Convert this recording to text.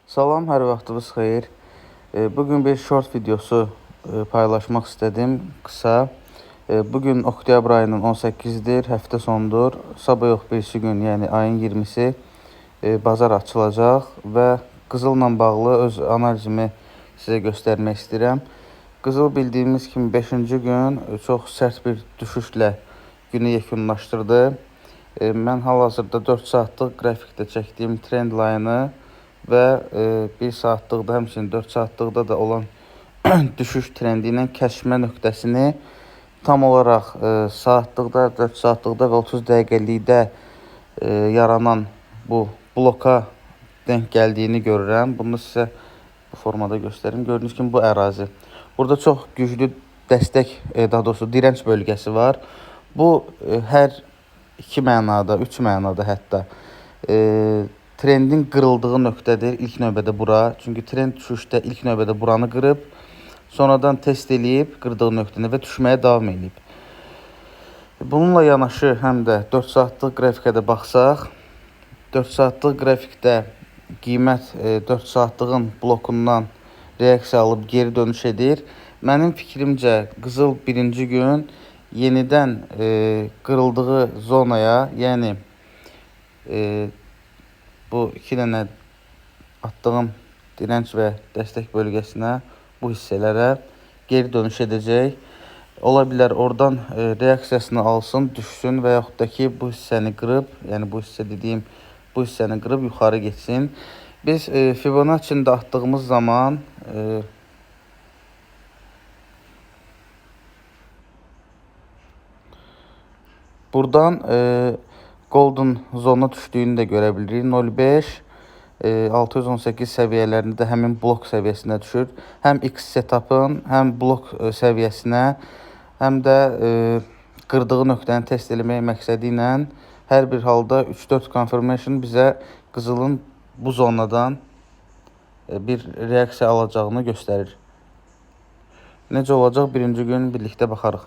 Salam, hər vaxtınız xeyir. Bugün bir short videosu paylaşmaq istədim, qısa. Bugün oktyabr ayının 18-dir, həftə sonudur. Sabah yox, birisi gün, yəni ayın 20-si bazar açılacaq və qızılla bağlı öz analizimi sizə göstərmək istəyirəm. Qızıl bildiyimiz kimi 5-ci gün çox sərt bir düşüşlə günü yekunlaşdırdı. Mən hal-hazırda 4 saatlıq qrafikdə çəkdiyim trend line-ı və 1 saatlıqda, həmçinin 4 saatlıqda da olan düşüş trendi ilə kəsişmə nöqtəsini tam olaraq saatlıqda, 4 saatlıqda və 30 dəqiqəlikdə yaranan bu bloka denk gəldiyini görürəm. Bunu sizə bu formada göstərim. Gördüyünüz kimi bu ərazi. Burada çox güclü dəstək, daha doğrusu dirənc bölgəsi var. Bu hər iki mənada, üç mənada hətta trendin qırıldığı nöqtədir ilk növbədə bura. Çünki trend düşüşdə ilk növbədə buranı qırıb, sonradan test eləyib qırdığı nöqtəni və düşməyə davam eləyib. Bununla yanaşı həm də 4 saatlıq qrafikə də baxsaq, 4 saatlıq qrafikdə qiymət 4 saatlığın blokundan reaksiya alıb geri dönüş edir. Mənim fikrimcə qızıl birinci gün yenidən qırıldığı zonaya, yəni bu iki dənə atdığım dirənc və dəstək bölgəsinə, bu hissələrə geri dönüş edəcək. Ola bilər oradan reaksiyasını alsın, düşsün və yaxud da ki bu hissəni qırıb, yəni bu hissə dediyim bu hissəni qırıb yuxarı getsin. Biz Fibonacci-ni də atdığımız zaman buradan Golden zona düşdüyünü də görə bilirik. 0.5, 618 səviyyələrində də həmin blok səviyyəsinə düşür. Həm X setup'ın, həm blok səviyyəsinə, həm də qırdığı nöqtəni test eləmək məqsədi ilə hər bir halda 3-4 confirmation bizə qızılın bu zonadan bir reaksiya alacağını göstərir. Necə olacaq birinci gün birlikdə baxarıq.